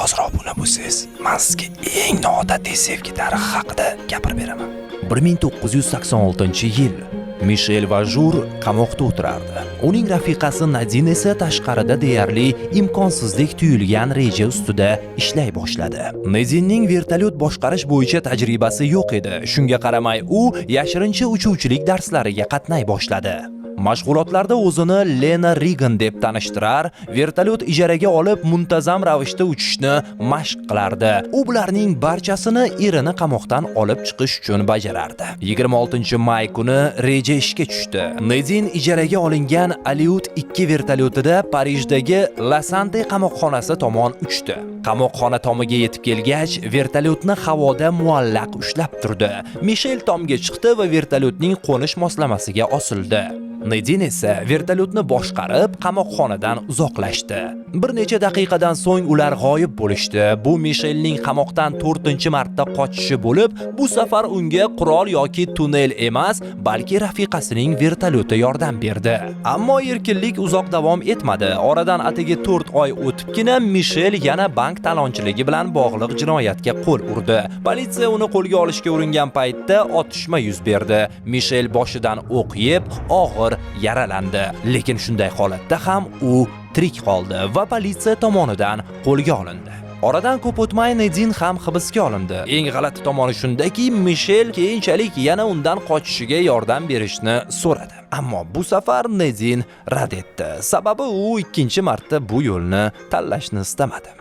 Hozir obuna bo'lsangiz, man sizga eng noodatiy sevgi tarixi haqida gapirib beraman. 1986-yil. Mishel Vajur qamoqda o'tirardi. Uning rafiqasi Nadin esa tashqarida deyarli imkonsizdek tuyulgan reja ustida ishlay boshladi. Nadinning vertolyot boshqarish bo'yicha tajribasi yo'q edi. Shunga qaramay, u yashirincha uchuvchilik darslariga qatnay boshladi. Mashg'ulotlarda o'zini Lena Rigan deb tanishtirar, vertolyot ijaraga olib muntazam ravishda uchishni mashq qilardi. U bularning barchasini erini qamoqdan olib chiqish uchun bajarardi. 26-may kuni reja ishga tushdi. Nedin ijaraga olingan Aliut 2 vertolyotida Parijdagi La Sante qamoqxonasi tomon uchdi. Qamoqxona tomiga yetib kelgach, vertolyotni havoda muallaq ushlab turdi. Mishel tomga chiqdi va vertolyotning qo'nish moslamasiga osildi. Nedin esa vertolyotni boshqarib, qamoqxonadan uzoqlashdi. Bir necha daqiqadan so'ng ular g'oyib bo'lishdi. Bu Mishelning qamoqdan 4-marta qochishi bo'lib, bu safar unga qurol yoki tunnel emas, balki rafiqasining vertolyoti yordam berdi. Ammo erkinlik uzoq davom etmadi. Oradan atigi 4 oy o'tibgina Mishel yana bank talonchiligi bilan bog'liq jinoyatga qo'l urdi. Politsiya uni qo'lga olishga uringan paytda otishma yuz berdi. Mishel boshidan o'q yeb, og'ir yaralandi. Lekin shunday holatda ham u tirik qoldi va politsiya tomonidan qo'lga olindi. Oradan ko'p o'tmay Nedin ham hibsga olindi. Eng g'alati tomoni shundaki, Mishel keyinchalik yana undan qochishiga yordam berishni so'radi. Ammo bu safar Nedin rad etdi. Sababi u ikkinchi marta bu yo'lni tanlashni istamadi.